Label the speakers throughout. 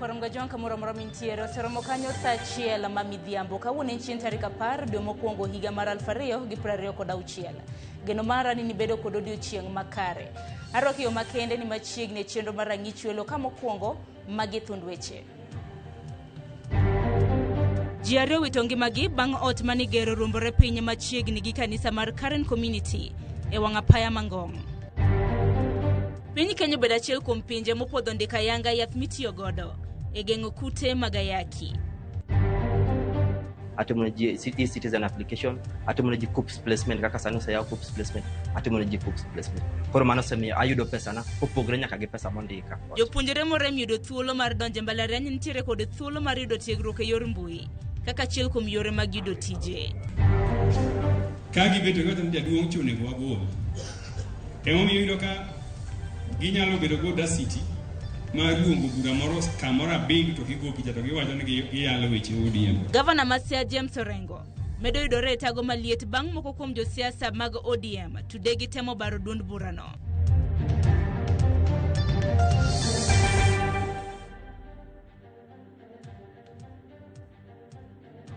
Speaker 1: Nyakwar Mgajwang' kamoro amora mintiere oseromo kanyo saa achiel ma midhiambo. Kawuono en chieng' tarik 10 dwe mokwongo higa mar 2026. Geno mara ni nibedo kod odiochieng' makare. Arwaki yo makende ni machiegni e chenro mar rang'ich welo ka mokwongo magi thund weche. Ji ariyo wito ngimagi bang' ot mane igero ruombore piny machiegni gi kanisa mar Karen Community e wang' apaya Mangong'. Piny Kenya obedo achiel kuom pinje mopodho ndiko ayanga yath mitiyo godo e geng'o kute mag ayaki.
Speaker 2: Atimo ne ji e-citizen application, atimo ne ji KUCCPS placement kaka sani oseyaw KUCCPS placement, atimo ne ji KUCCPS placement. Koro mano osemiyo ayudo pesana kopogre nyaka gi pesa mondika.
Speaker 1: Jopuonjre morem yudo thuolo mar donjo e mbalariany nitiere kod thuolo mar yudo tiegruok e yor mbui kaka achiel kuom yore mag yudo tije.
Speaker 3: Ka gibeto giwacho ni jaduong' cha onego wagol. Emomiyo iyudo ka ginyalo bedo gi audacity mar luongo bura moro kamoro abing to gigo picha to giwacho ni giyalo weche ODM.
Speaker 1: Gavana ma Siaya James Orengo medo yudore e tago maliet bang' moko kuom josiasa mag ODM tude gitemo baro duond burano.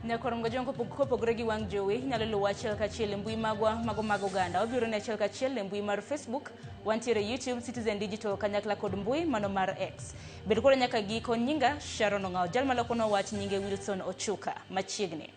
Speaker 1: Nyakwar Mgajwang' kopogore gi wang' jowi, inyalo luwo achiel kachiel e mbui magwa mago mag oganda. Wabiro ni achiel kachiel e mbui mar Facebook, wantiere YouTube, Citizen Digital kanyakla kod mbui mano mar X. Bed koro nyaka giko, nyinga Sharon Ong'awo, jal malokono wach nyinge Wilson Ochuka. Machiegni.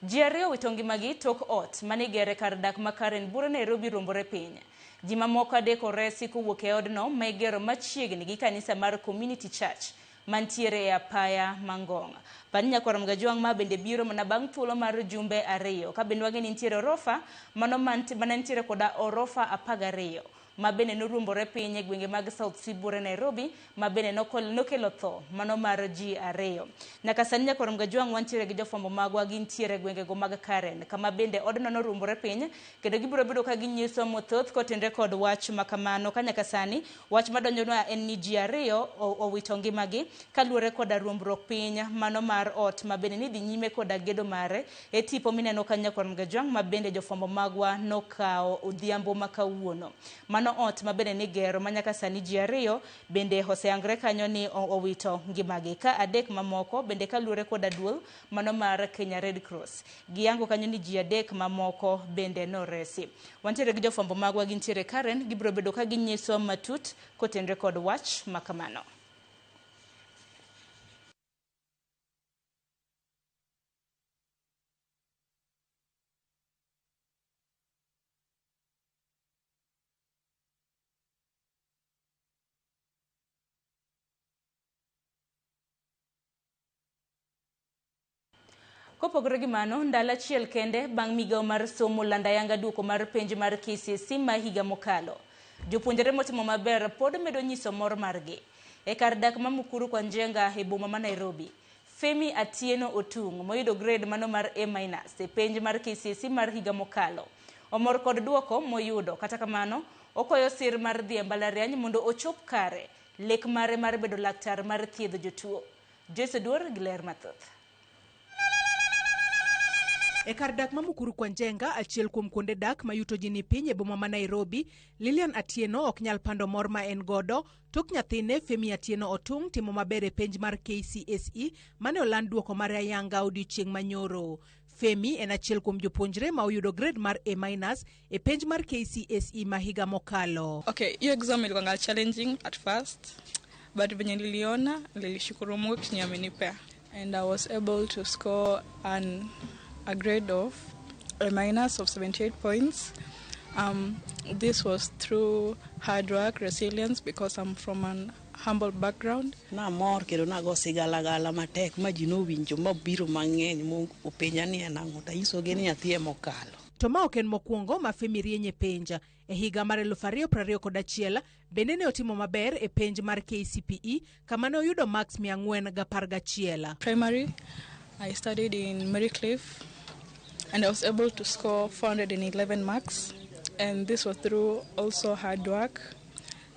Speaker 1: Ji ariyo wito ngimagi tok ot mane igere kar dak ma Karen Bura Nairobi ruombore piny. Ji mamoko adek oresi kowuok e odno ma igero machiegni gi kanisa mar Community Church mantiere e apaya Mangong'. Par ni nyakwar Mgajwang' ma bende biro mana bang' thuolo mar jumbe ariyo. Ka bende wang'e ni nitiere orofa mano mane nitiere koda orofa 12 ma bende noruombore piny e gwenge mag South C Buore Nairobi ma bende nokelo tho mano mar ji ariyo. Nyaka sani nyakwar Mgajwang' wantiere gi jofwambo magwa gintiere e gwengego mag Karen kama bende odno noruombore piny kendo gibiro bedo ka ginyiso mathoth kotenre kod wach makamano ka nyaka sani wach madonjonwa en ni ji ariyo owito ngimagi kaluwore koda ruombruok piny mano mar ot ma bende ni dhi nyime koda gedo mare e tipo mineno ka nyakwar Mgajwang' ma bende jofwambo magwa nokawo odhiambo ma kawuono. Mano ot ma bende nigero ma nyaka sani ji ariyo bende oseyangre kanyo ni owito ngimagi ka adek mamoko bende kaluwore koda duol mano mar Kenya Red Cross. Giyango kanyo ni ji adek mamoko bende noresi. Wantiere gi jofwambo magwa gintiere Karen, gibiro bedo ka ginyiso matut kotenre kod wach makamano. Kopogore gi mano, ndalo achiel kende bang' migawo mar somo lando ayanga duoko mar penj mar KCSE ma higa mokalo. Jopuonjre motimo maber pod medo nyiso mor margi. E kar dak ma Mukuru kwa Njenga e boma ma Nairobi, Femi Atieno Otung' moyudo grade mano mar A- e penj mar KCSE mar higa mokalo. Omor kod duoko moyudo, kata kamano, okwayo sir mar dhi e mbalariany mondo ochop kare lek mare mar bedo laktar mar thiedho jotuo. Joyce Oduor gi ler mathoth.
Speaker 4: E kar dak ma Mukuru kwa Njenga, achiel kuom kuonde dak ma yuto ji ni piny e boma ma Nairobi, Lilian Atieno ok nyal pando mor ma en godo tok nyathine Femi Atieno Otung' timo maber e penj mar KCSE mane oland duoko mare ayanga odiochieng' manyoro. Femi en achiel kuom jopuonjre ma oyudo grade mar A- e penj mar KCSE ma higa mokalo.
Speaker 5: Okay, hiyo exam ilikuwa challenging at first, but venye niliona nilishukuru Mungu chenye amenipea and I was able to score a grade of a minus of 78 points. This was through hard work, resilience, because I'm from an humble background.
Speaker 6: Namor kendo nago sigalagala matek ma ji nowinjo mabiro mang'eny mopenja ni en ang'o to anyisogi ni nyathi emokalo.
Speaker 4: To ma ok en mokwongo ma Femi rieny e penj. E higa mar 2021 bende ne otimo maber e penj mar KCPE kama ne oyudo marks 411.
Speaker 5: Primary, I studied in Marycliff and I was able to score 411 marks, and this was through also hard work.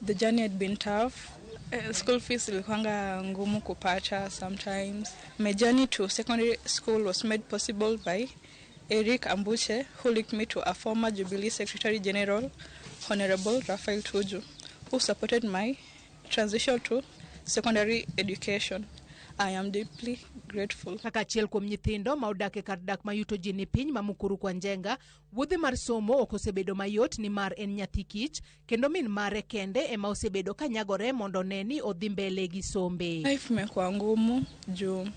Speaker 5: The journey had been tough. School fees ilikuwanga ngumu kupata sometimes. My journey to secondary school was made possible by Eric Ambuche, who linked me to a former Jubilee Secretary General, Honorable Raphael Tuju, who supported my transition to secondary education. I am deeply grateful.
Speaker 4: Kaka achiel kuom nyithindo ma odak e kar dak ma yuto ji ni piny ma Mukuru kwa Njenga, wuodhe mar somo ok osebedo mayot nimar en nyathi kich kendo min mare kende ema osebedo ka nyagore mondo one ni odhi mbele gi sombe.
Speaker 5: Life imekuwa ngumu juu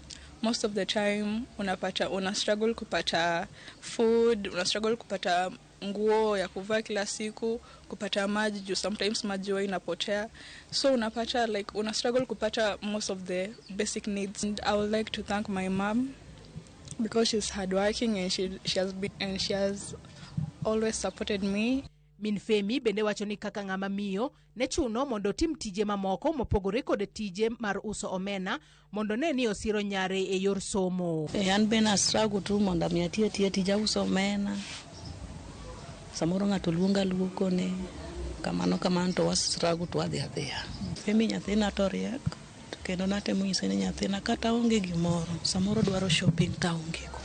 Speaker 5: most of the time unapata una struggle kupata food, una struggle kupata nguo ya kuvaa kila siku, kupata maji juu sometimes maji huwa inapotea, so unapata like una struggle kupata most of the basic needs. And I would like to thank my mom because she's hardworking and she has been and she has always supported me.
Speaker 4: Min Femi bende wacho ni kaka ng'ama miyo ne chuno mondo otim tije mamoko mopogore kod tije mar uso omena mondo ne ni osiro nyare e yor somo.
Speaker 6: E, an be na struggle tu mondo mi ati atiya tij auso omena. Samoro ng'ato luonga luokone, kamano kamano to wa struggle to wadhi adhiya. Femi nyathina to riek, to kendo natemo nyise ni nyathina kata onge gimoro, samoro dwaro shopping to aonge go.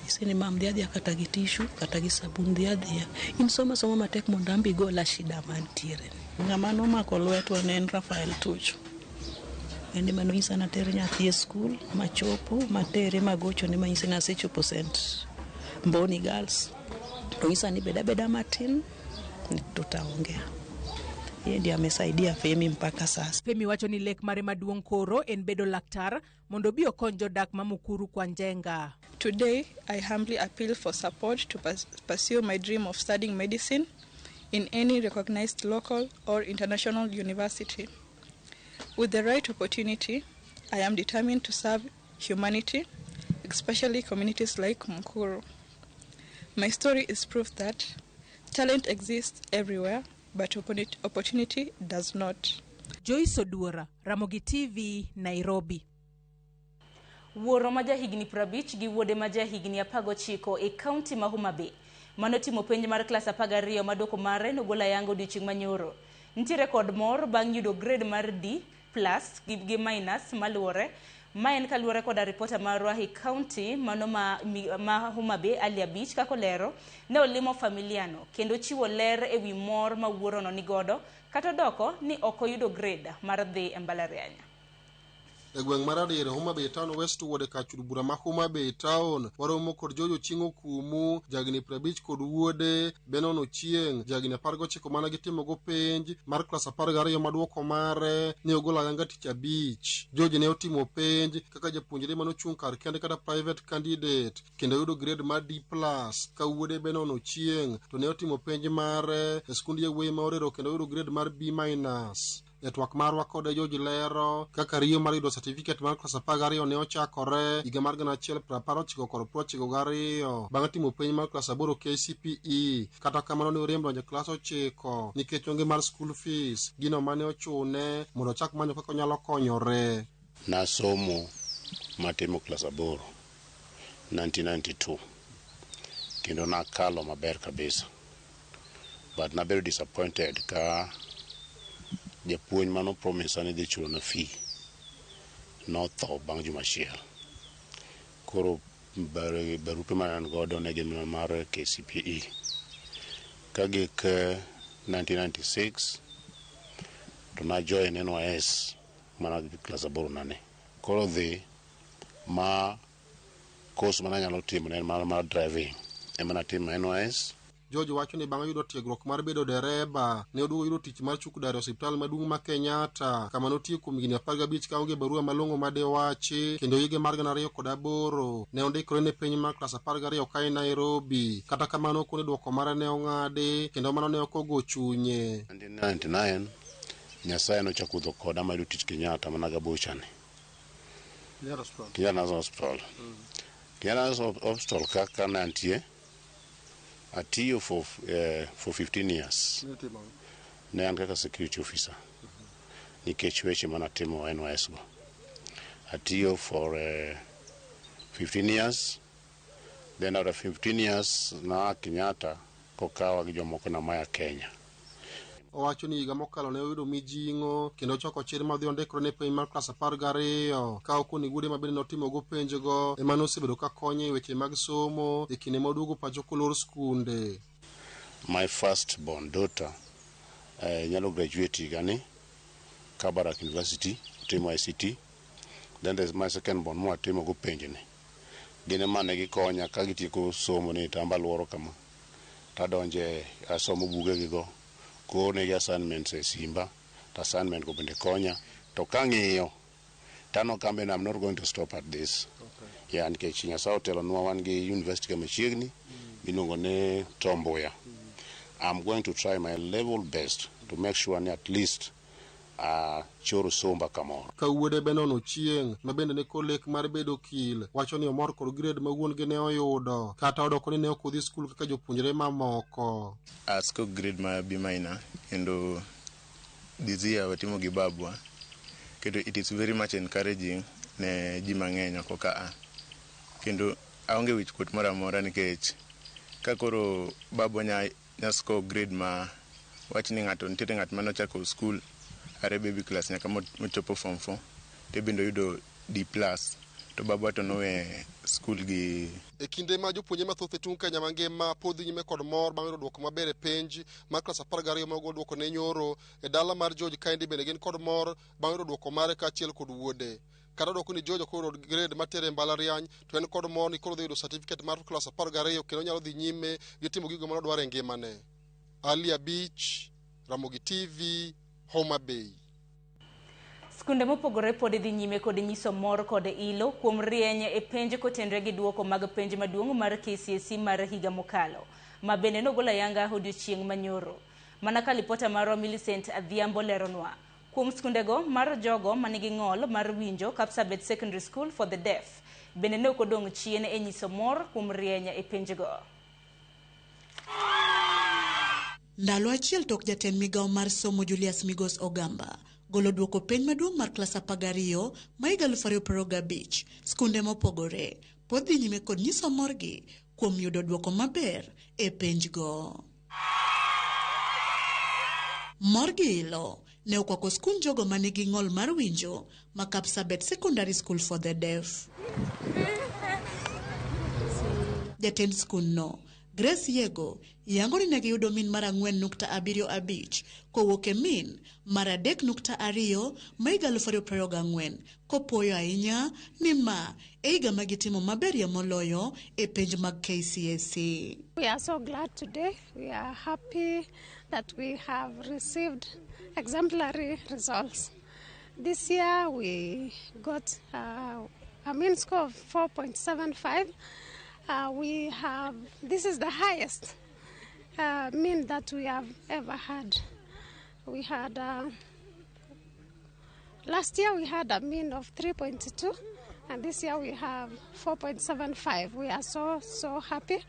Speaker 6: Anyise ni mam dhi adhiya kata gi tissue, kata gi sabun dhi adhiya. In soma soma matek mondo an be igola shida mantiere ni. Ng'ama nomako lwetwa ne en Rafael Tuju. En ema nonyisa ni ater nyathi e skul, machopo, matere magochone manyise ni asechopo St. Mboni Girls. To onyisa ni bed abeda matin, tutaongea. Yeye ndiye amesaidia Femi mpaka sasa.
Speaker 4: Femi wacho ni lek mare maduong' koro en bedo laktar mondo obi okony jodak ma Mukuru kwa Njenga.
Speaker 5: Today, I humbly appeal for support to pursue my dream of studying medicine in any recognized local or international university. With the right opportunity, I am determined to serve humanity, especially communities like Mukuru. My story is proof that talent exists everywhere, but opportunity does not.
Speaker 4: Joyce Oduora, Ramogi TV, Nairobi.
Speaker 1: Wuoro ma jahigni 50 gi wuode ma jahigni 19 e kaunti ma Homa Bay manotimo penj mar klas 12 ma duoko mare nogol ayanga odiochieng' manyoro. Nitiere kod mor bang' yudo grade mar D plus gi minus maluwore. Ma en kaluwore koda ripota marwa e kaunti mano ma Homa Bay Ali Abich kaka olero ne olimo familiano kendo chiwo ler ewi mor ma wuorono nigodo kata odoko ni ok oyudo grade mar dhi e mbalariany.
Speaker 7: E gweng' mar Adier, Homa Bay Town West Ward kar chud bura ma Homa Bay Town, waromo kod George Ochieng' Okumu, jahigni 50 kod wuode Benon Ochieng', jahigni 19 mane gitimogo penj mar klas 12 ma duoko mare ne ogolo ayanga tich abich. George ne otimo penj kaka japuonjre manochung' kar kende kata private candidate kendo oyudo grade mar D+, ka wuode Benon Ochieng' to ne otimo penj mare e skund yawuoyi ma Orero kendo oyudo grade mar B-. E twak marwa kode George lero kaka riyo mar yudo certificate mar klas 12 ne ochakore higa mar 1992 bang' timo penj mar klas 8 KCPE. Kata kamano ne oriemb donjo e klas 9 nikech onge mar school fees, gino mane ochune mondo ochak manyo kaka onyalo konyore.
Speaker 8: Nasomo matimo klas 8 1992 kendo nakalo maber kabisa, but nabedo disappointed ka japuonj mano promise ni dhi chulona fee notho bang' juma achiel. Koro barupe mane an godo ne gin mar KCPE. Ka gik 1996 to na join NYS mana gi klas 8 nane. Koro dhi ma course mana nyalo timo ne en mar driving ema natimo NYS.
Speaker 7: George wacho ni bang' yudo tiegruok mar bedo dereba, ne oduogo yudo tich mar chuk dar e osiptal maduong' ma Kenyatta, kama notiyo kuom higni 15 kaonge barua malong'o madewachi, kendo higa mar 2008 ne ondikore ne penj mar klas 12 ka e Nairobi. Kata kamano okone duoko mare ne ong'adi, kendo mano ne ok ogo chunye.
Speaker 8: 1999 Nyasaye nochako wuotho koda mayudo tich Kenyatta mana gabochani. Kenyatta National Hospital. Kenyatta National Hospital kaka ne antie, atiyo for 15 years. Ne an kaka security officer. Nikech weche manatimo NYS go. Atiyo for 15 years. Then after 15 years na Kenyatta kokawa gi jomoko na maya Kenya.
Speaker 7: Owacho ni higa mokalo ne oyudo mijing'o kendo ochako chir madhi ondikore ne penj mar klas 12 ka okoni wuode ma bende notimogo penjgo ema nosebedo ka konye e weche mag somo e kinde moduogo pacho kolor skunde.
Speaker 8: My first born daughter nyalo graduate higani Kabarak University timo ICT. Then there's my second born mwatimo go penjni. Gin ema ne gikonya ka gitieko somo ni to amba luoro kama. Tadonje asomo bugegigo, koornegi assignments e simba, to assignment go bende konya. To kang'iyo, tano kambe I'm not going to stop at this. Okay. Yeah, nikech Nyasaye otelonwa wan gi university ka machiegni miluongo ni Tom Mboya. I'm going to try my level best to make sure ni at least achoro somba kamoro.
Speaker 7: Ka wuode Benon Ochieng' ma bende ni kod lek mar bedo okil wacho ni omor kod grade ma wuon gi ne oyudo kata odoko ni ne ok odhi skul kaka jopuonjre mamoko.
Speaker 9: Asco grade ma B minor kendo this year watimo gi babwa kendo it is very much encouraging ne ji mang'eny oko ka kendo aonge wich kuot moro amora nikech ka koro babwa nya score grade ma wach ni ng'ato nitiere ng'at manochako skul are baby class nyaka mochopo form 4 to bende oyudo D plus to babwa to nowe skul gi.
Speaker 7: E kinde ma jopuonjre mathoth e tung' Kenya mangima pod dhi nyime kod mor bang' yudo duoko maber e penj mar klas 12 ma ogol duoko ne nyoro e dala mar George kaendi bende gin kod mor bang' yudo duoko mare kaachiel kod wuode. Kata dwoko ni George ok oyudo grade matere e mbalariany to en kod mor ni koro dhi yudo certificate mar klas 12 kendo nyalo dhi nyime gi timo gigo manodwaro e ngimane. Ali Abich, Ramogi TV, Homa Bay.
Speaker 1: Skunde mopogore pod dhi nyime kod nyiso mor kod ilo kuom rieny e penj kotenre gi duoko mag penj maduong' mar KCSE mar higa mokalo, ma bende nogolo ayanga odiochieng' manyoro. Mana ka lipota marwa Millicent Adhiambo leronwa. Kuom skundego mar jogo manigi ng'ol mar winjo Kapsabet Secondary School for the Deaf, bende ne ok odong' chien e nyiso mor kuom rieny e penjgo.
Speaker 10: Ndalo achiel tok jatend migawo mar somo Julius Migos Ogamba golo duoko penj maduong' mar klas 12 ma higa 2025, skunde mopogore pod dhi nyime kod nyiso morgi kuom yudo duoko maber e penjgo. Mor gi ilo ne okwako skund jogo manigi ng'ol mar winjo ma Kapsabet Secondary School for the Deaf. Jatend skundno Grace Yego yango ni ne giyudo min mar 4.75 kowuok e min mar 3.2 ma higa 2024 kopuoyo ahinya ni ma e higa ma gitimo maberie moloyo e penj mag KCSE.
Speaker 11: We are so glad today. We are happy that we have received exemplary results. This year we got a mean score of 4.75. This is the highest mean that we have ever had. We had last year we had a mean of 3.2, and this year we have 4.75. We are so happy.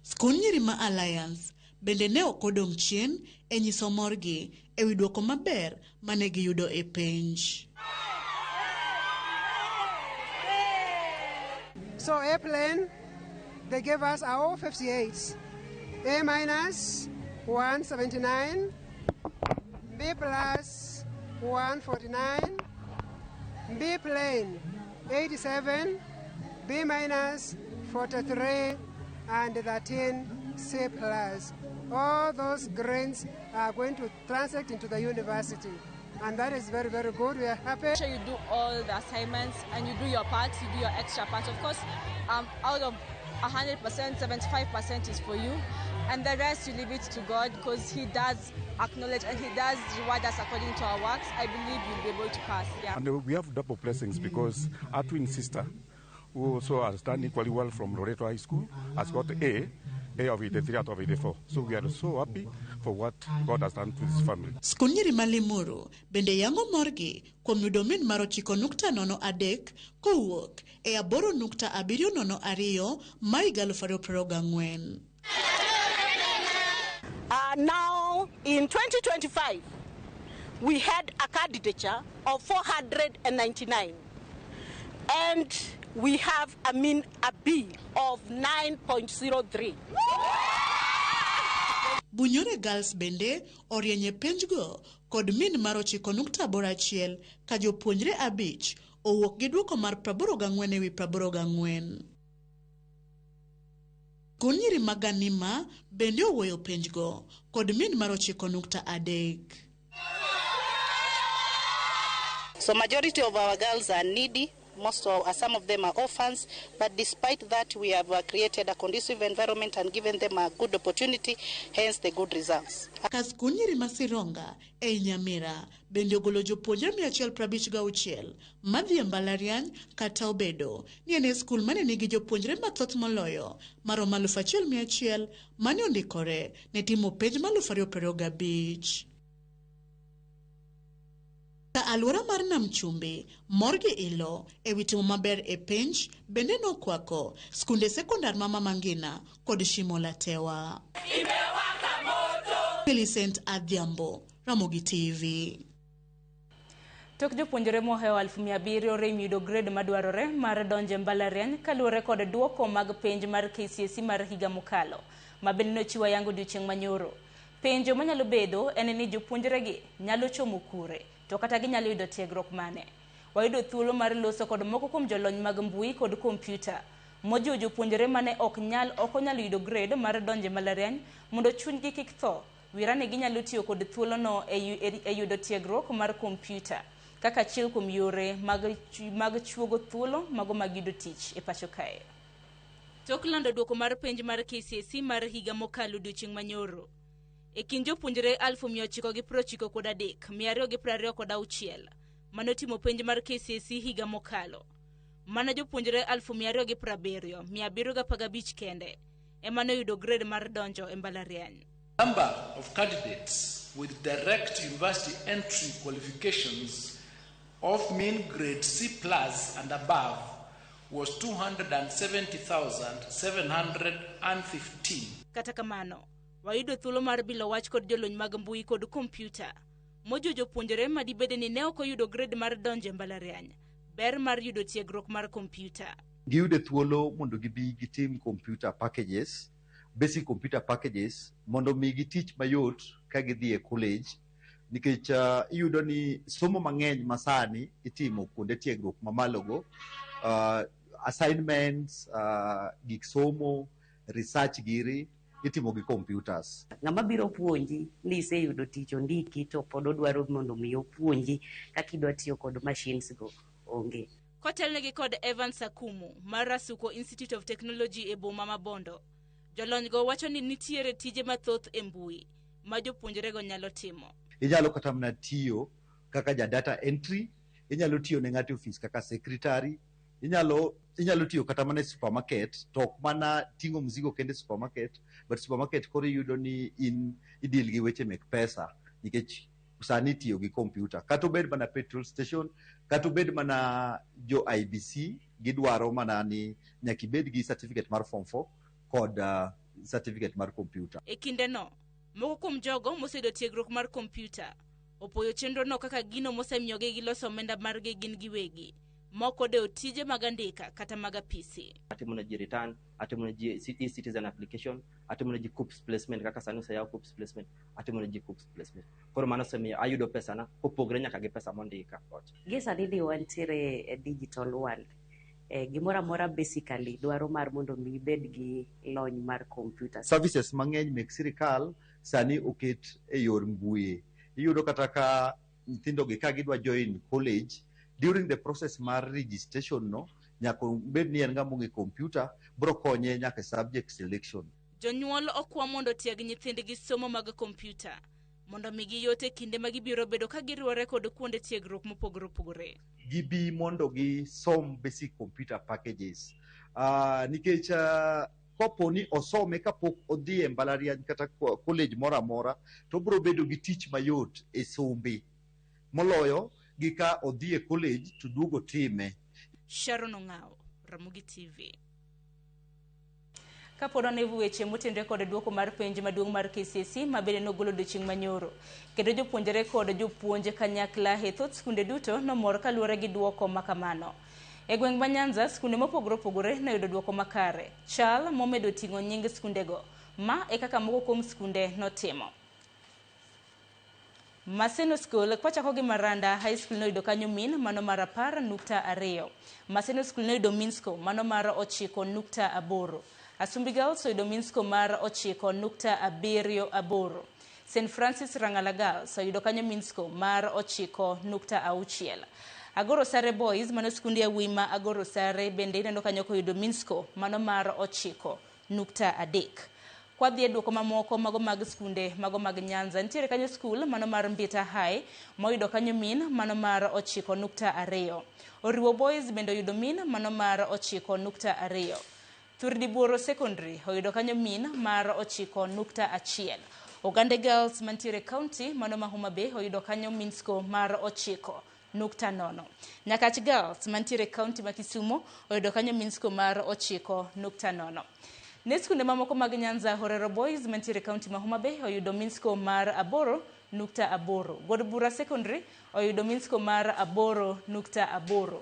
Speaker 10: Skund nyiri ma Alliance bende ne ok odong' chien e nyiso morgi e wi duoko maber mane giyudo e penj.
Speaker 12: So airplane, they gave us our 58, A minus 179, B plus 149, B plane 87, B minus 43, and 13 C plus. All those grades are going to translate into the university. And that is very, very good. We are happy.
Speaker 13: Make sure you do all the assignments and you do your part, you do your extra part. Of course, out of 100%, 75% is for you. And the rest, you leave it to God, because He does acknowledge and He does reward us according to our works. I believe you'll be able to pass. Yeah.
Speaker 14: And we have double blessings because our twin sister, who also has done equally well from Loreto High School, has got A of 83 out of 84. So we are so happy for what God has done to this family.
Speaker 10: Skund nyiri ma Limuru bende yango morgi kuom yudo min mar 9.03 kowuok e 8.702 ma higa 2024.
Speaker 15: Now in 2025, we had a candidature of 499, and we have a mean a B of 9.03.
Speaker 10: Bunyore Girls bende orienye penjgo kod min mar 9.81 ka jopuonjre 5 owuok gi duoko mar 84/84. Skund nyiri mag Ganima bende owuoyo penjgo kod min mar 9.3.
Speaker 16: So majority of our girls are needy.
Speaker 15: Most of, some of them are orphans, but despite that, we have created a conducive environment and given them a good opportunity, hence the good results.
Speaker 10: Ka skund nyiri ma Sironga ei Nyamira bende ogolo jopuonjre 156 madhi e mbalariany kata obedo ni en e skul mane nigi jopuonjre mathoth moloyo maromo 1100 mane ondikore ne timo penj ma 2025. Ka alwora mar Nam Chumbi mor gi ilo ewi timo maber e penj bende nokwako skunde sekondar ma Mama Ngina kod Shimo la Tewa. Millicent Adhiambo, Ramogi TV.
Speaker 1: Tok jopuonjre mohewo 700,000 rem yudo grade madwarore mar donjo e mbalariany kaluwore kod duoko mag penj mar KCSE mar higa mokalo, ma bende nochiwo ayanga odiochieng' manyoro. Penjo manyalo bedo en ni jopuonjregi nyalo chomo kure, to kata ginyalo yudo tiegruok mane. Wayudo thuolo mar loso kod moko kuom jolony mag mbui kod kompyuta mojiwo jopuonjre mane ok onyalo yudo grade mar donjo e mbalariany mondo chunygi kik tho. Wira ni ginyalo tiyo kod thuolono e yudo tiegruok mar kompyuta kaka achiel kuom yore mag chuogo thuolo mago mag yudo tich e pacho kae. Tok lando duoko mar penj mar KCSE mar higa mokalo odiochieng' manyoro, e kind jopuonjre 993,226 manotimo penj mar KCSE higa mokalo, mana jopuonjre 270,715 kende ema noyudo grade mar donjo e mbalariany.
Speaker 16: Number of candidates with direct university entry qualifications of mean grade C plus and above was 270,715.
Speaker 1: Kata kamano, wayudo thuolo mar bilo wach kod jolony mag mbui kod kompyuta mojiwo jopuonjre madibede ni ne ok oyudo grade mar donjo e mbalariany ber mar yudo tiegruok mar kompyuta.
Speaker 17: Giyudo thuolo mondo gibi gitim computer packages, basic computer packages, mondo migi tich mayot ka gidhi e college, nikech iyudo ni somo mang'eny masani itimo kuonde tiegruok mamalogo, assignments, gik somo, research giri itimo gi computers.
Speaker 18: Ng'ama biro puonji ni iseyudo tich ondiki to pod odwaro mondo mi opuonji kaka idwa tiyo kod machines go onge.
Speaker 1: Kotelnegi kod Evans Akumu mar Rasuko Institute of Technology e boma ma Bondo, jolonygo wacho ni nitiere tije mathoth e mbui ma jopuonjrego nyalo timo.
Speaker 17: Inyalo kata mana tiyo kaka ja data entry, inyalo tiyo ne ng'ato e ofis kaka secretary, inyalo tiyo kata mana e supermarket, to ok mana ting'o mzigo kende e supermarket, but supermarket koro iyudo ni in ideal gi weche mek pesa nikech sani itiyo gi computer. Kata obed mana petrol station, kata obed mana jo IBC, gidwaro mana ni nyaka ibed gi certificate mar form 4 kod certificate mar computer.
Speaker 1: E kindeno, moko kuom jogo moseyudo tiegruok mar kompyuta opoyo chenrono kaka gino mosemiyogi giloso omenda margi gin giwegi, mok odewo tije mag andika kata mag apisi.
Speaker 2: Atimo ne ji return, atimo ne ji e-citizen application, atimo ne ji KUCCPS placement kaka sani oseyaw KUCCPS placement, atimo ne ji KUCCPS placement. Koro mano osemiyo ayudo pesana kopogre nyaka gi pesa mondika kocha.
Speaker 18: Gie sani ni wantiere e digital world. Gimoro amora basically dwaro mar mondo mi ibed gi lony mar computer.
Speaker 17: Services mang'eny mek sirikal sani oket e yor mbui. Iyudo kata ka nyithindo gi ka gidwa join college, during the process mar registration no, nyaka obed ni en ng'ama ong'e computer, bro konye nyaka e subject selection.
Speaker 1: Jonyuol okwa mondo otieg nyithindgi somo mag kompyuta mondo migi yot e kinde ma gibiro bedo ka giriwore kod kuonde tiegruok mopogore opogore.
Speaker 17: Gibi mondo gisom basic computer packages. Nikech kopo ni osome kapok odhi e mbalariany kata college moro amora, to obiro bedo gi tich mayot e sombe moloyo gi ka odhi e college to duogo time.
Speaker 1: Sharon Ong'aw, Ramogi TV. Kapod wan e weche motenore kod duoko mar penj maduong' mar KCSE ma bende nogolo odiochieng' manyoro. Kendo jopuonjre kod jopuonj kanyakla e thoth skunde duto nomor kaluwore gi duoko makamano. E gweng' ma Nyanza, skunde mopogore opogore noyudo duoko makare. Chal momedo ting'o nying skundego. Ma e kaka moko kuom skunde notimo. Maseno School, kwachako gi Maranda High School noyudo kanyo mean mano mar 10.2. Maseno School noyudo mean score mano mar 9.8. Asumbi Girls oyudo mean score mar 9.78. St Francis Rangala Girls oyudo kanyo mean score mar 9.6. Agoro Sare Boys, mano skund yawuoyi ma Agoro Sare bende ineno kanyo koyudo mean score mano mar 9.3. Kwadhi e duoko mamoko mago mag skunde mago mag Nyanza, nitiere kanyo skul mano mar Mbita High moyudo kanyo mean mano mar 9.2. Oriwo Boys bende oyudo mean mano mar 9.2. Thurdibuoro Secondary oyudo kanyo mean mar 9.1. Ogande Girls mantiere county mano ma Homa Bay oyudo kanyo mean score mar 9.0. Nyakach Girls mantiere county ma Kisumu oyudo kanyo mean score mar 9.0. Ne skunde mamoko mag Nyanza, Horero Boys mantiere county ma Homa Bay oyudo mean score mar 8.8. Godbura Secondary oyudo mean score mar 8.8.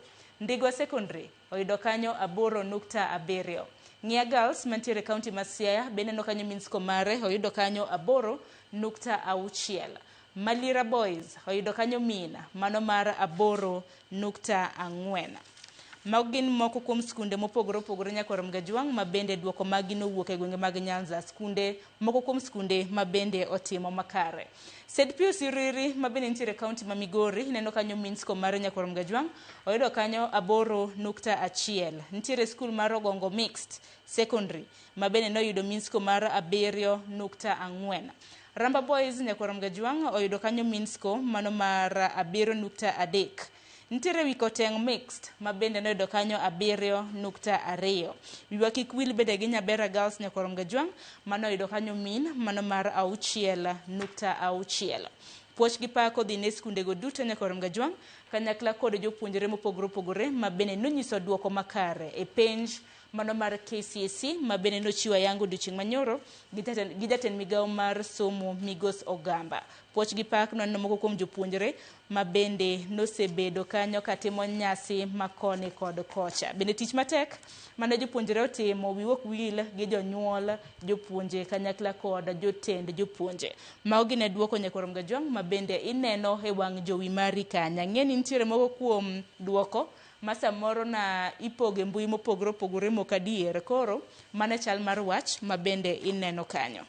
Speaker 1: Ndigwa Secondary oyudo kanyo 8.7. Ng'ia Girls mantiere county ma Siaya bende neno kanyo mean score mare oyudo kanyo 8.6. Malira Boys oyudo kanyo mean mano mar 8.4. Mago gin moko kuom skunde mopogore opogore nyakwar Mgajwang' ma bende duoko magi nowuok e gwenge mag Nyanza, skunde moko kuom skunde ma bende otimo makare. St. Pius Iriri ma bende nitiere county ma Migori ineno kanyo mean score mar nyakwar Mgajwang' oyudo kanyo 8.1. Nitiere skul mar Ogongo Mixed Secondary ma bende noyudo mean score mar 7.4. Ramba Boys nyakwar Mgajwang' oyudo kanyo mean score mano mar 7.3. Nitiere Wikoteng Mixed ma bende noyudo kanyo 7.2. Wiwa kik wil bende gi Nyabera Girls nyakwar Mgajwang' mano oyudo kanyo mean mano mar 6.6. Puoch gi pak odhi ne skundego duto nyakwar Mgajwang' kanyakla kod jopuonjre mopogore opogore ma bende nonyiso duoko makare e penj mano mar KCSE ma bende nochiwo ayanga odiochieng' manyoro gi jatend migawo mar somo Migos Ogamba. Puoch gi pak noneno moko kuom jopuonjre ma bende nosebedo kanyo katimo nyasi makoni kod kocha. Bende tich matek mane jopuonjre otimo wiwa ok wil gi jonyuol, jopuonje kanyakla kod jotend jopuonje. Mago gin e duoko nyakwar Mgajwang' ma bende ineno e wang' jowi mari kanya. Ng'e ni nitiere moko kuom duoko ma samoro na ipogo e mbui mopogore opogore mok adier. Koro mano e chal mar wach ma bende ineno kanyo.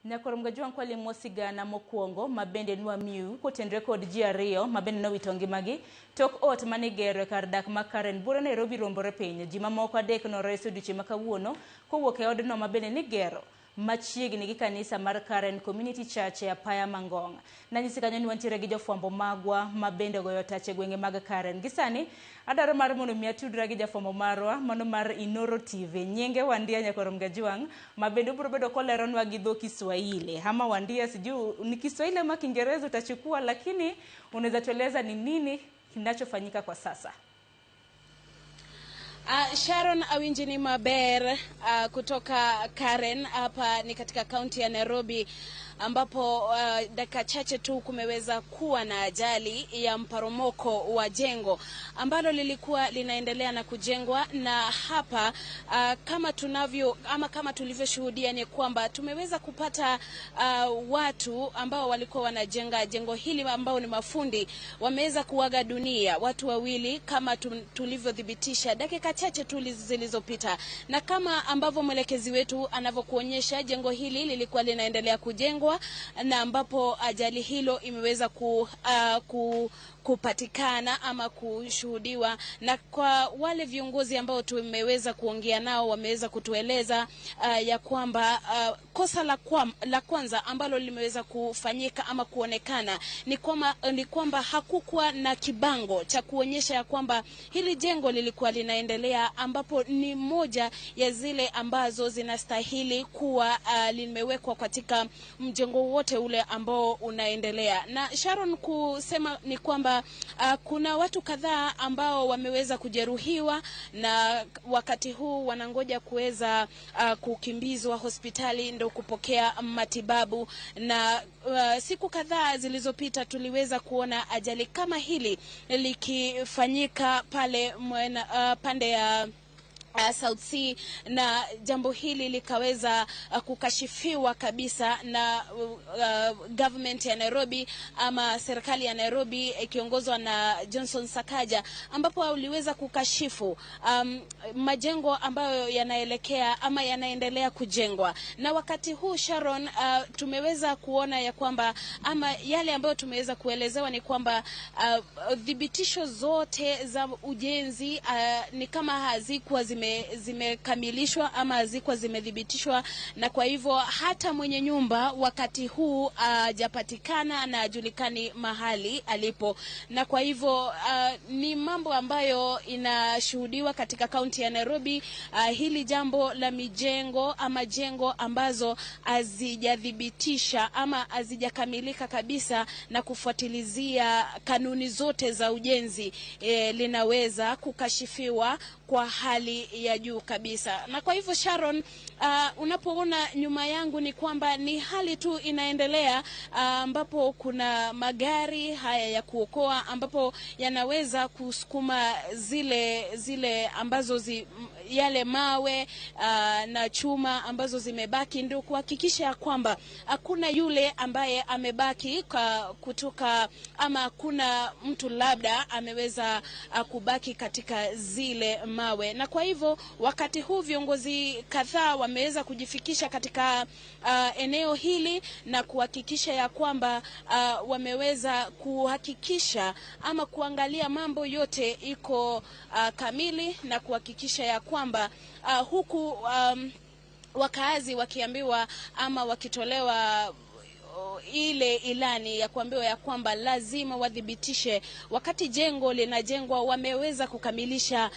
Speaker 1: Nyakwar Mgajwang' kwalimo sigana mokwongo ma bende nwamiu kotenre kod ji ariyo ma bende nowito ngimagi tok ot mane igero e kar dak ma Karen Bura Nairobi ruombore piny. Ji mamoko 3 noresi odiochieng' ma kawuono kowuok e odno ma bende nigero machiegni gi kanisa mar Karen Community Church e Apaya Mangong'. Nanyisi kanyo ni wantiere gi jofwambo magwa ma bende ogoyo tach e gwenge mag Karen. Gi sani adwaro mar mondo mi atudra gi jafwambo marwa mano mar Inoro TV. Nyinge Wandia nyakwar Mgajwang' ma bende obiro bedo koleronwa gi dho Kiswahili. Ama Wandia, sijui ni Kiswahili ama Kiingereza utachukua, lakini unaweza tueleza ni nini kinachofanyika kwa sasa?
Speaker 19: Sharon awinji ni maber kutoka Karen hapa ni katika kaunti ya Nairobi ambapo dakika chache tu kumeweza kuwa na ajali ya mporomoko wa jengo ambalo lilikuwa linaendelea na kujengwa, na hapa kama tunavyo ama kama tulivyoshuhudia ni kwamba tumeweza kupata watu ambao walikuwa wanajenga jengo hili ambao ni mafundi wameweza kuaga dunia, watu wawili kama tulivyothibitisha dakika chache tu zilizopita. Na kama ambavyo mwelekezi wetu anavyokuonyesha, jengo hili lilikuwa linaendelea kujengwa na ambapo ajali hilo imeweza kupatikana ama kushuhudiwa. Na kwa wale viongozi ambao tumeweza kuongea nao wameweza kutueleza ya kwamba kosa la kwanza ambalo limeweza kufanyika ama kuonekana ni kwamba hakukuwa na kibango cha kuonyesha ya kwamba hili jengo lilikuwa linaendelea, ambapo ni moja ya zile ambazo zinastahili kuwa limewekwa katika mjengo wote ule ambao unaendelea. Na Sharon, kusema ni kwamba kuna watu kadhaa ambao wameweza kujeruhiwa na wakati huu wanangoja kuweza kukimbizwa hospitali ndio kupokea matibabu. Na siku kadhaa zilizopita tuliweza kuona ajali kama hili likifanyika pale pande ya South Sea, na jambo hili likaweza kukashifiwa kabisa na government ya Nairobi ama serikali ya Nairobi ikiongozwa na Johnson Sakaja, ambapo uliweza kukashifu majengo ambayo yanaelekea ama yanaendelea kujengwa. Na wakati huu Sharon, tumeweza kuona ya kwamba ama yale ambayo tumeweza kuelezewa ni kwamba thibitisho zote za ujenzi ni kama hazikuwa zimekamilishwa ama hazikuwa zimethibitishwa, na kwa hivyo hata mwenye nyumba wakati huu hajapatikana na hajulikani mahali alipo. Na kwa hivyo ni mambo ambayo inashuhudiwa katika kaunti ya Nairobi, hili jambo la mijengo ama jengo ambazo hazijathibitisha ama hazijakamilika kabisa na kufuatilizia kanuni zote za ujenzi, linaweza kukashifiwa kwa hali ya juu kabisa. Na kwa hivyo Sharon, unapoona nyuma yangu ni kwamba ni hali tu inaendelea, ambapo kuna magari haya ya kuokoa ambapo yanaweza kusukuma zile ambazo yale mawe na chuma ambazo zimebaki, ndio kuhakikisha kwamba hakuna yule ambaye amebaki kutoka ama hakuna mtu labda ameweza kubaki katika zile mawe. Na kwa hivyo wakati huu viongozi kadhaa wameweza kujifikisha katika eneo hili na kuhakikisha ya kwamba wameweza kuhakikisha ama kuangalia mambo yote iko kamili na kuhakikisha ya kwamba huku wakaazi wakiambiwa ama wakitolewa ile ilani ya kuambiwa ya kwamba lazima wadhibitishe wakati jengo linajengwa wameweza kukamilisha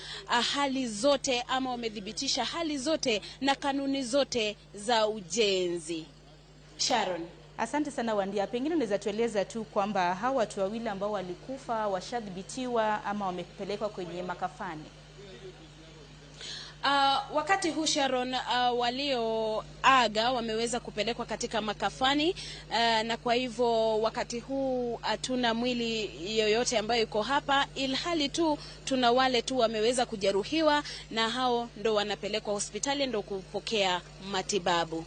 Speaker 19: hali zote ama wamedhibitisha hali zote na kanuni zote za ujenzi. Sharon.
Speaker 1: Asante sana Wandia. Pengine unaweza tueleza tu kwamba hawa watu wawili ambao walikufa washadhibitiwa ama wamepelekwa kwenye makafani?
Speaker 19: Wakati huu Sharon, walioaga wameweza kupelekwa katika makafani, na kwa hivyo wakati huu hatuna mwili yoyote ambayo iko hapa, ilhali tu tuna wale tu wameweza kujeruhiwa na hao ndo wanapelekwa hospitali ndo kupokea matibabu.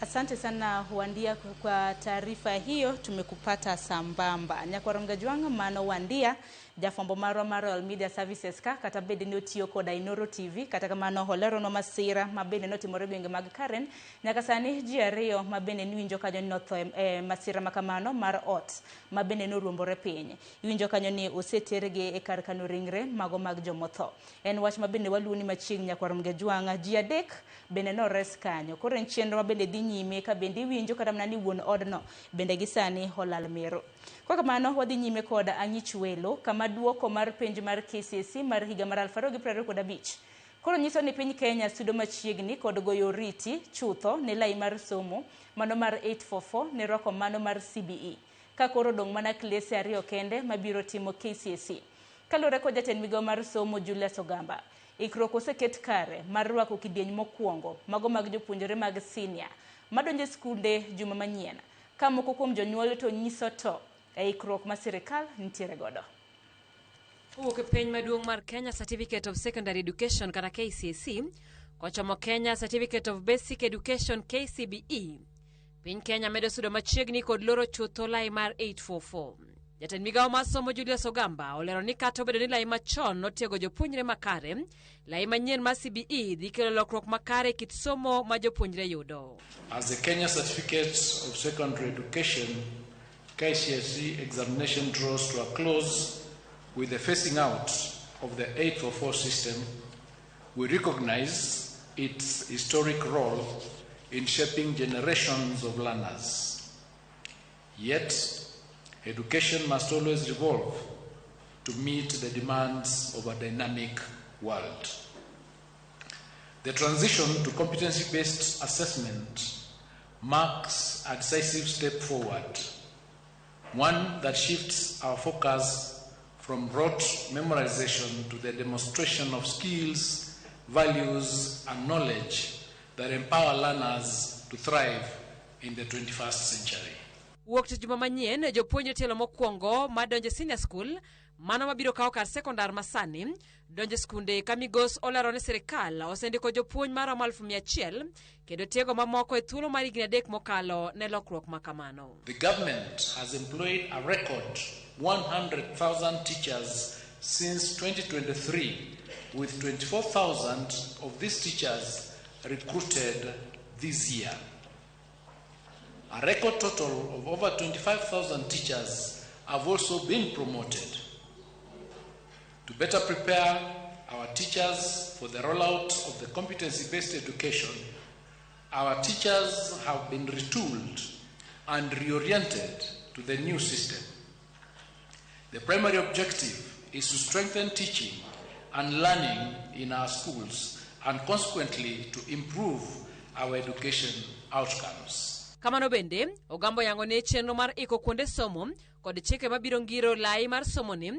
Speaker 1: Asante sana Wandia kwa taarifa hiyo, tumekupata sambamba. Nyakwaronga Jwang' mano Wandia, jafwambo marwa mar Royal Media Services ka kata bende ne otiyo koda Inoro TV, kata kamano holeronwa masira ma bende notimore gwenge mag Karen. Nyaka sani ji ariyo ma bende niwinjo kanyo ni notho e masira makamano mar ot ma bende noruombore piny. Iwinjo kanyo ni osetergi e kar kano ringre mago mag jomotho. En wach ma bende waluwo machiegni Nyakwaronga Jwang', ji adek bende nores kanyo. Koro en chenro ma bende dhi nyime ka bende iwinjo kata mana ni wuon odno bende gisani olal mero. Kwa kamano wadhi nyime kod ang'ich welo kama duoko mar penj mar KCSE mar higa mar 2025 koro nyiso ni piny Kenya sudo machiegni kod goyo oriti chutho ne lai mar somo mano mar 844 ne rwako mano mar CBE ka koro dong' mana klese ariyo kende mabiro timo KCSE. Kaluwore kod jatend migao mar somo Julius Ogamba, ikruok oseket kare mar rwako kidieny mokwongo mago mag jopuonjre mag senior madonjo e skunde juma manyien, ka moko kuom jonyuol to nyiso to e ikruok ma sirikal nitiere godo.
Speaker 20: Owuok e piny maduong' mar Kenya Certificate of Secondary Education kata KCSE kochomo Kenya Certificate of Basic Education KCBE. Piny Kenya medo sudo machiegni kod loro chutho lai mar 844. Jatend migao mar somo Julius Ogamba olero ni kata obedo ni lai machon notiego jopuonjre makare, lai manyien mar CBE dhi kelo lokruok makare e kit somo ma jopuonjre yudo.
Speaker 16: As the Kenya Certificate of Secondary Education KCSE examination draws to a close with the phasing out of the 844 system, we recognize its historic role in shaping generations of learners. Yet, education must always evolve to meet the demands of a dynamic world. The transition to competency-based assessment marks a decisive step forward, one that shifts our focus from rote memorization to the demonstration of skills, values, and knowledge that empower learners to thrive in the 21st century.
Speaker 20: Wuok tich juma manyien, jopuonjre tielo mokwongo madonjo e senior school, mano mabiro kawo kar sekondar masani, donjo e skunde ka migos olero ni sirikal osendiko jopuonj maromo 100,000 kendo tiego mamoko e thuolo mar higni 3 mokalo ne lokruok ma kamano.
Speaker 16: The government has employed a record 100,000 teachers since 2023, with 24,000 of these teachers recruited this year. A record total of over 25,000 teachers have also been promoted. To better prepare our teachers for the rollout of the competency-based education, our teachers have been retooled and reoriented to the new system. The primary objective is to strengthen teaching and learning in our schools and consequently to improve our education outcomes.
Speaker 20: Kamano bende, Ogambo yango ne chenro mar iko kuonde somo kod chike mabiro ngiro lai mar somoni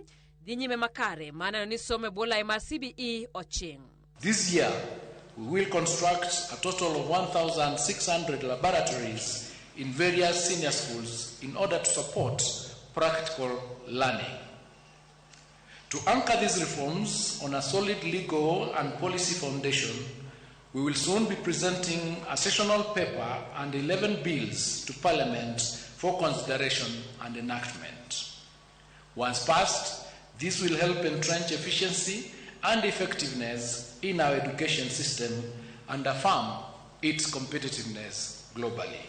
Speaker 20: dhi nyime makare maneno ni somo e bwo lai mar CBE oching.
Speaker 16: This year, we will construct a total of 1,600 laboratories in various senior schools in order to support practical learning. To anchor these reforms on a solid legal and policy foundation, we will soon be presenting a sessional paper and 11 bills to Parliament for consideration and enactment. Once passed, this will help entrench efficiency and effectiveness in our education system and affirm its competitiveness globally.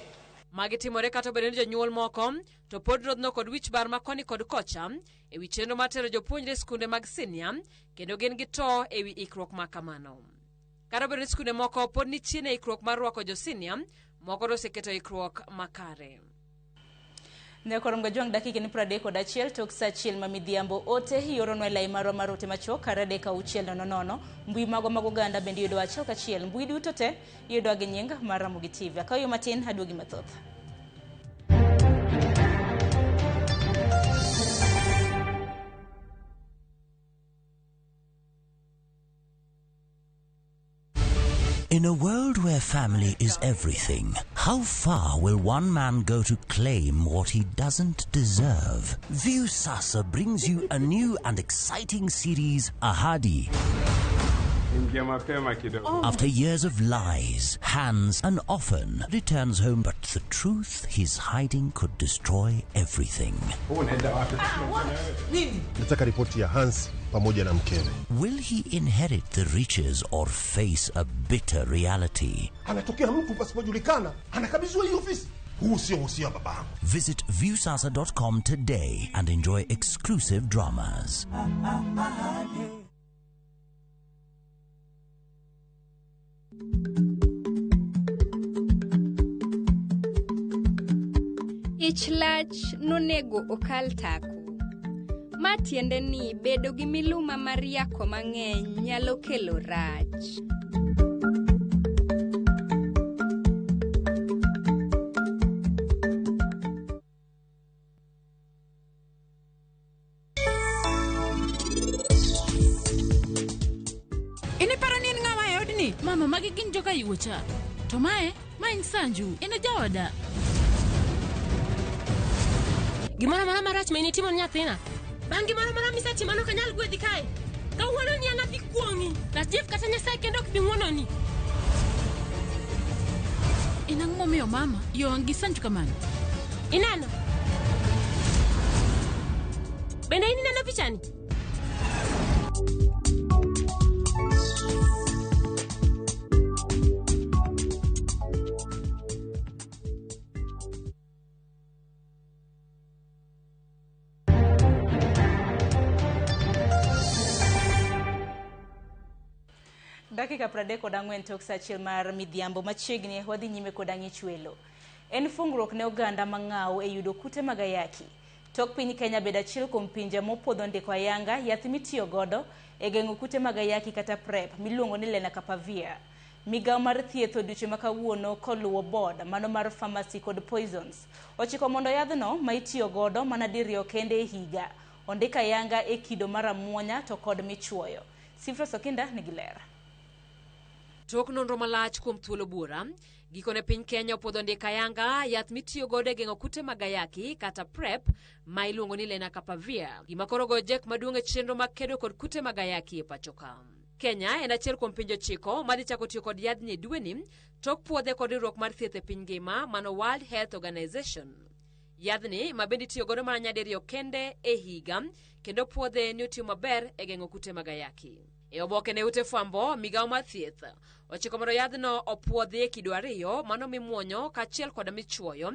Speaker 20: Magi timore kata obedo ni jonyuol moko to pod rodhno kod wich bar ma koni kod kocha ewi chenro mar tero jopuonjre e skunde mag sinia kendo gin gi to ewi ikruok ma kamano. Kata obedo ni skunde moko pod ni chien e ikruok mar rwako josinia, moko to oseketo ikruok makare.
Speaker 1: Ne okorom ga jwang' dakika ni 31 tok saa 1 ma midhiambo. Ote ioronwa e lai marwa mar ote machuok kar 3 6 0 0. Mbui magwa mag oganda bende yudo achiel kachiel. Mbui duto te iyudowa gi nying mar Ramogi TV. Akaw yo matin aduogi mathoth.
Speaker 21: In a world where family is everything, how far will one man go to claim what he doesn't deserve? Viusasa brings you a new and exciting series, Ahadi.
Speaker 3: Ingia mapema kidogo.
Speaker 21: After years of lies, Hans an orphan returns home, but the truth he's hiding could destroy everything.
Speaker 3: Unaenda wapi?
Speaker 7: Nataka ripoti ya Hans pamoja na mkewe.
Speaker 21: Will he inherit the riches or face a bitter reality?
Speaker 7: Anatokea mtu pasipojulikana, anakabidhiwa hii ofisi. Huu sio usia wa babangu.
Speaker 21: Visit viewsasa.com today and enjoy exclusive dramas.
Speaker 22: Ich lach nonego okal tako. Ma tiende ni bedo gi miluma mar yako mang'eny nyalo kelo rach.
Speaker 23: Iniparo ni en ng'awa e odni? Mama, magi gin joka yuocha. To mae, ma en Sanju, en e jaoda.
Speaker 24: Gimoro amora marach ma initimo ne nyathina. Bang' gimoro amora misetimo ok anyal gwedhi kae. Kawuono ni an adhi kuong'i. Rajiv kata Nyasaye kendo ok bi ng'wononi.
Speaker 23: En ang'o momiyo mama yo gi Sanju kamano?
Speaker 24: Ineno? Bende in ineno pichani?
Speaker 1: Dakika 34 tok saa 1 mar midhiambo. Machiegni wadhi nyime kod ang'ich welo. En fungruok ne oganda mang'aw e yudo kute mag ayaki. Tok piny Kenya bedo achiel kuom pinje mopuodho ndiko ayanga yath mitiyo godo e geng'o kute mag ayaki kata PrEP miluongo ni Lenacapavir. Migawo mar thieth odiochieng' ma kawuono koluwo board mano mar pharmacy kod poisons ochiko mondo yadhno ma itiyo godo mana diriyo kende e higa ondik ayanga e kido mar amuonya to kod michuoyo. Sifros Okinda nigi ler.
Speaker 20: Tok nonro malach kuom thuolo buora, gikone piny Kenya opuodho ndiko ayanga yath mitiyo godo e geng'o kute mag ayaki kata PrEP ma iluongo ni Lenacapavir, gima koro goyo jek maduong' e chenro mag kedo kod kute mag ayaki e pachoka. Kenya en achiel kuom pinje 9 madhi chako tiyo kod yadhni e dweni tok puodhe kod riwruok mar thieth e piny ngima mano World Health Organization. Yadhni ma bende itiyo godo mana nyadiriyo kende e higa kendo puodhe ni otiyo maber e geng'o kute mag ayaki. E oboke ne ute fwambo, migawo mar thieth ochiko mondo yadhno opuodhi e kido 2, mano mimuonyo kaachiel koda michuoyo.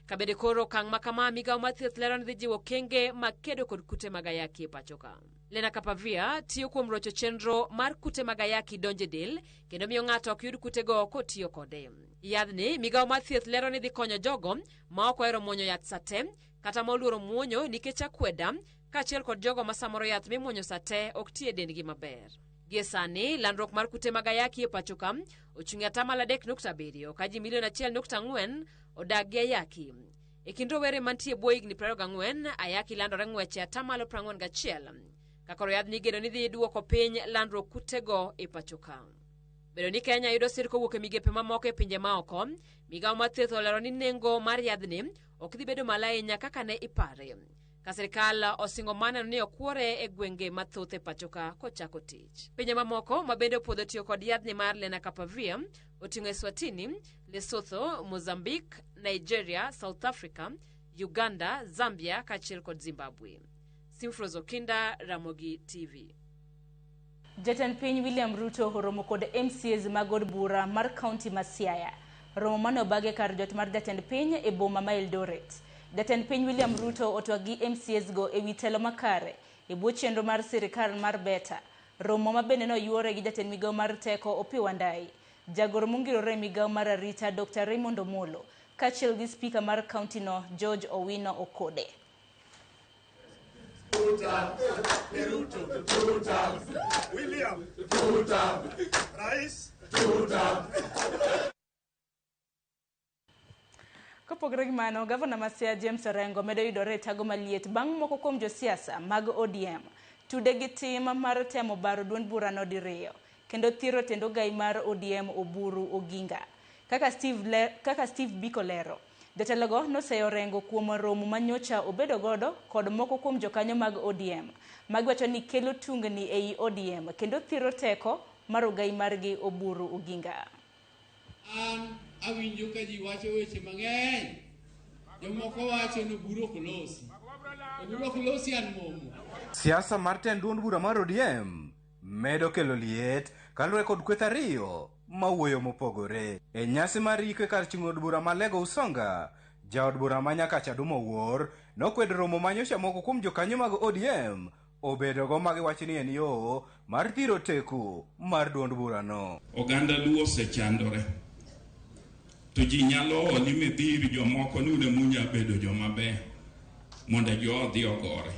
Speaker 20: Ka bende koro okang' ma kama, migawo mar thieth lero ni dhi jiwo okenge mag kedo kod kute mag ayaki e pacho ka. Lenacapavir tiyo kuom rocho chenro mar kute mag ayaki donjo e del kendo miyo ng'ato ok yud kutego kotiyo kode. Yadhni, migawo mar thieth lero ni dhi konyo jogo ma ok ohero muonyo yath sate kata ma oluoro muonyo nikech akweda kaachiel kod jogo ma samoro yath mimuonyo sate ok ti e dendgi maber. Gie sani, landruok mar kute mag ayaki e pacho ka ochung' e atamalo 3.7 ka ji milion 1.4 odak gi ayaki. E kind rowere mantie e bwo higni 24, ayaki landore ng'wech e atamalo 41. Ka koro yadhni igeno ni dhi duoko piny landruok kutego e pacho ka. Bedo ni Kenya yudo sir kowuok e migepe mamoko e pinje maoko, migawo mar thieth olero ni nengo mar yadhni ok dhi bedo malo ahinya kaka ne ipare. Ka sirkal osingo maneno ni okwore e gwenge mathoth e pacho ka kochako tich. Pinje mamoko ma bende opuodho tiyo kod yadhni mar Lenacapavir oting'o Eswatini, Lesotho, Mozambique, Nigeria, South Africa, Uganda, Zambia kaachiel kod Zimbabwe. Simfros Okinda, Ramogi TV.
Speaker 1: Jatend piny William Ruto oromo kod MCAs mag od bura mar kaunti ma Siaya. Romo mane obagi kar jot mar jatend piny e boma ma Eldoret. Jatend piny William Ruto otwak gi MCAs go ewi telo makare e bwo chenro mar sirikal mar Beta. Romo ma bende noyuore gi jatend migawo mar teko Opiyo Wandayi, jagoro mongirore e migawo mar arita Dr. Raymond Omolo, kaachiel gi spika mar kaunti no George Owino Okode.
Speaker 4: William Rais.
Speaker 1: Kopogore gi mano, gavana ma Siaya James Orengo medo yudore e tago maliet bang' moko kuom josiasa mag ODM tude gi tim mar temo baro duond burano diriyo kendo thiro tend ogai mar ODM Oburu Oginga. Kaka Steve Biko lero, jotelogo noseyo Orengo kuom romo manyocha obedo godo kod moko kuom jokanyo mag ODM magiwacho ni kelo tungni ei ODM kendo thiro teko mar ogai margi Oburu Oginga.
Speaker 5: An awinjo ka ji wacho weche mang'eny. Jomoko wacho ni Oburu ok losi. Oburu ok losi an momo.
Speaker 6: Siasa mar tend duond bura mar ODM medo kelo liet kaluwore kod kweth ariyo mawuoyo mopogore. E nyasi mar yiko e kar chung' od bura ma Lego Usonga, jaod bura ma Nyakacha Duma Owuor nokwedo romo manyocha moko kuom jokanyo mag ODM obedogo magiwacho ni en yo mar thiro teku mar duond burano.
Speaker 3: Oganda Luo osechandore. To ji nyalo oli midhi ir jomoko ni un emunya bedo joma beyo mondo jo odhi ogore.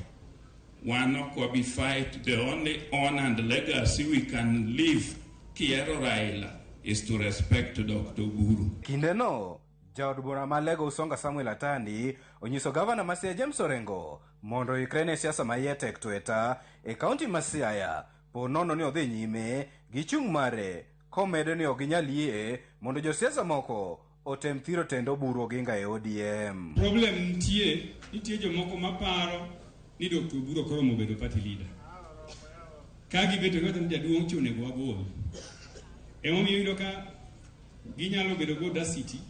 Speaker 3: Wan ok wabi fight. The only honor and legacy we can leave kiero Raila is to respect Dr. Oburu.
Speaker 6: Kindeno, jaod bura ma Lego Usonga Samuel Atandi onyiso gavana ma Siaya James Orengo mondo oikre ne siasa ma iye tek tweta e kaunti ma Siaya po nono ni odhi nyime gi chung' mare komedo ni ok ginyal yie mondo josiasa moko otem thiro tend Oburu Oginga e ODM.
Speaker 3: Problem nitie jomoko maparo ni Dr. Oburu ok oromo bedo party leader. Ka gibeto giwacho ni jaduong' cha onego wagol. Emomiyo iyudo ka ginyalo bedo gi audacity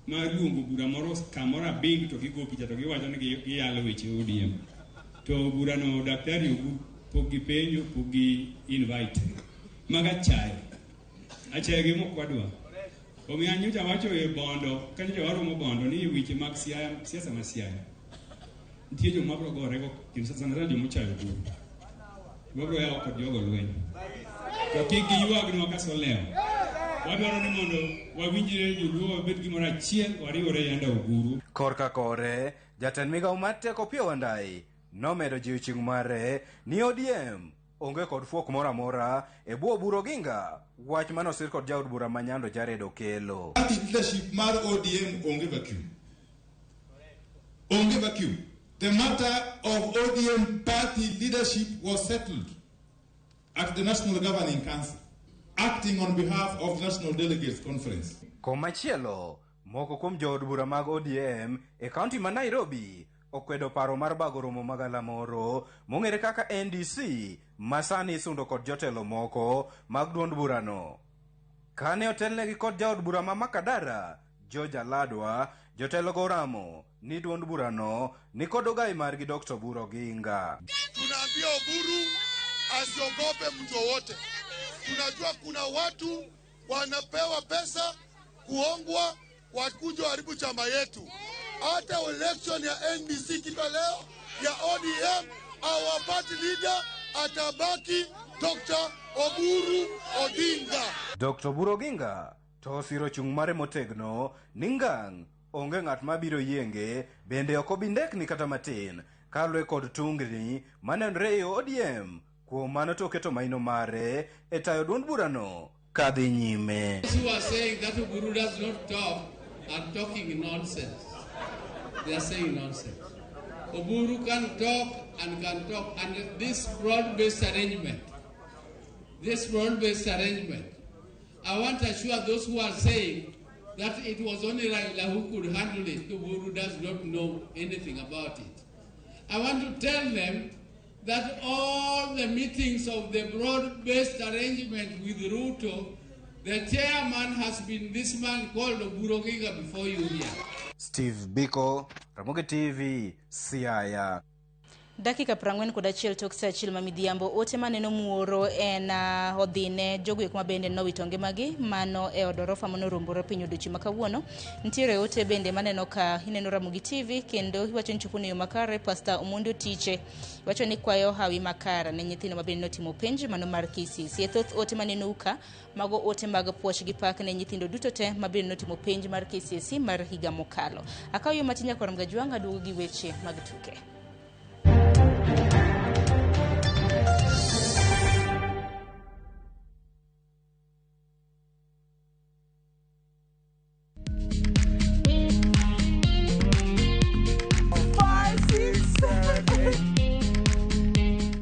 Speaker 3: mar luongo bura moro kamoro abing to gigo picha to giwacho ni giyalo weche ODM. To burano daktari Oburu pok gipenjo, pok gi invite. Mago achaye. Achaye gi mok wadwa. Omiyo nyocha wacho e Bondo, ka nyocha waromo Bondo ni weche mag siasa ma Siaya. Nitie joma biro gorego, kendo sana sana joma ochayo Oburu. Wabiro yawo kod jogo lweny. To kik giywagnwa ka solewo. Wadwaro ni mondo wawinjre joluo wabed gimoro achiel, wariwore e under Oburu.
Speaker 6: Korka kore, jatend migawo mar teko Opiyo Wandayi nomedo jiwo chung' mare ni ODM onge kod fuok moro amora e bwo Oburu Oginga, wach mane osir kod jaod bura ma Nyando Jared Okello.
Speaker 4: Party leadership mar ODM onge vacuum. Onge vacuum. The matter of ODM party leadership was settled at the National Governing Council, acting on behalf of the National Delegates Conference.
Speaker 6: Komachielo, moko kuom jood bura mag ODM e kaunti ma Nairobi okwedo paro mar bago romo magalamoro mong'ere kaka NDC ma sani isundo kod jotelo moko mag duond burano. Kane otelnegi kod jaod bura ma Makadara, George Aladwa, jotelogo oramo ni duond burano ni kod ogai margi Dr. Oburu Oginga.
Speaker 8: Tunaambia Oburu asiogope mtu wowote. Tunajua kuna watu wanapewa pesa kuongwa wakuja haribu chama yetu. Hata election ya NDC kipa leo ya ODM, our party leader atabaki Dr. Oburu Odinga.
Speaker 6: Dr. Oburu Oginga to osiro chung' mare motegno ni ngang' onge ng'at mabiro yienge bende ok obi ndekni kata matin kaluwore kod tungni manenore e ODM. Kuom mano to oketo maino mare e tayo duond burano kadhi nyime.
Speaker 5: Those who are saying that Oburu does not talk are talking nonsense. They are saying nonsense. Oburu can talk and can talk, and this broad-based arrangement, I want to assure those who are saying that it was only Raila who could handle it. Oburu does not know anything about it. I want to tell them that all the meetings of the broad-based arrangement with Ruto, the chairman has been this man called Oburu Oginga before you here.
Speaker 6: Steve Biko, Ramogi TV, Siaya.
Speaker 1: Dakika 41 tok saa achiel ma midhiambo. Ote maneno muoro en odhine jogo eko mabende nowito ngimagi mano e od orofa manoruombore piny odiochieng' ma kawuono. Nitiere ote bende maneno ka ineno Ramogi TV kendo iwacho ni chopo e yo makare. Pastor Omondi Otiche iwacho ni kwayo hawi makare ne nyithindo mabende notimo penj mano mar KCSE. E thoth ote maneno ka mago ote mag puoch gi pak ne nyithindo duto te mabende notimo penj mar KCSE mar higa mokalo. Akawo yo matin nyakwarom Gajwang' aduogo gi weche mag tuke.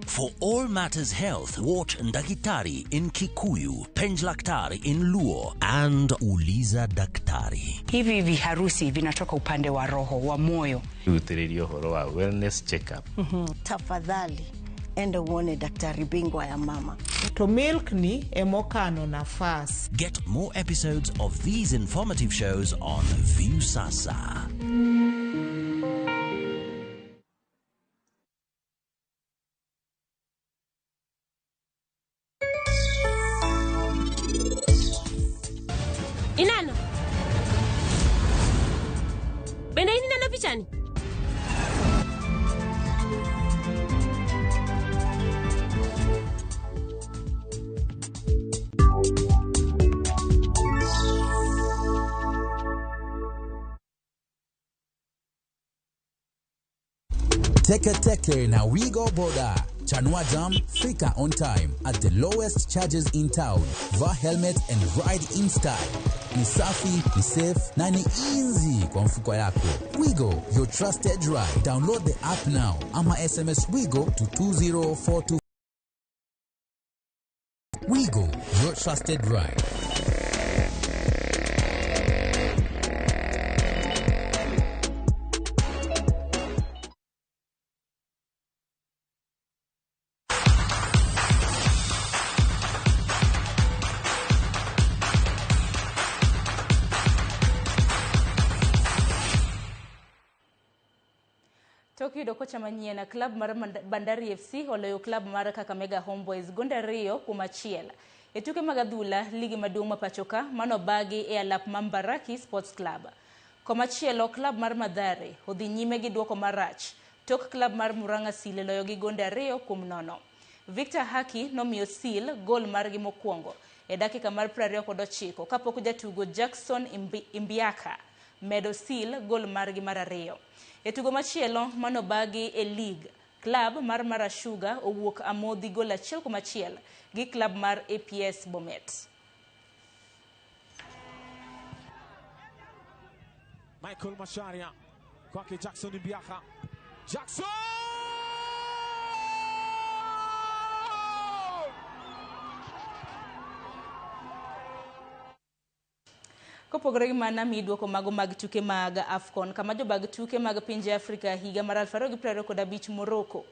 Speaker 21: For all matters health, watch Ndakitari in Kikuyu, Penjlaktari in Luo, and Uliza Daktari.
Speaker 9: Hivi viharusi vinatoka upande wa roho, wa moyo.
Speaker 11: Utiririo horo wa wellness checkup.
Speaker 12: Tafadhali enda uone daktari bingwa ya mama.
Speaker 25: To milk ni emokano nafas.
Speaker 21: Get more episodes of these informative shows on Viusasa.
Speaker 24: Inano. Bende in ineno pichani?
Speaker 26: Teke Teke na Wigo Boda. Chanua Jam, fika on time at the lowest charges in town. Vaa helmet and ride in style. Ni safi, ni safe na ni easy kwa mfuko yako. Wigo, your trusted ride. Download the app now. Ama SMS Wigo to 2042. Wigo, your trusted ride.
Speaker 1: Tok yudo kocha manyien, klab mar Bandari FC oloyo klab mar Kakamega Homeboys gonde 2-1. E tuke mag adhula ligi maduong' ma pacho ka mano bagi e alap ma Mbaraki Sports Club. Komachielo klab mar Mathare odhi nyime gi duoko marach tok klab mar Murang'a Seal loyo gi gonde 2-0. Victor Haki nomiyo Seal gol margi mokwongo e dakika mar 29 kapok jatugo Jackson Imbiaka medo Seal gol margi mar 2. E tugo machielo manobagi e league, Klab mar Mara Sugar owuok amodhi gol 1-1 gi klab mar APS Bomet.
Speaker 2: Michael Macharia kwake Jackson Mbiaka. Jackson!
Speaker 1: Kopogore gi mana mi duoko mago mag tuke mag AFCON kama jobag tuke mag pinje Afrika higa mar 2025 Morocco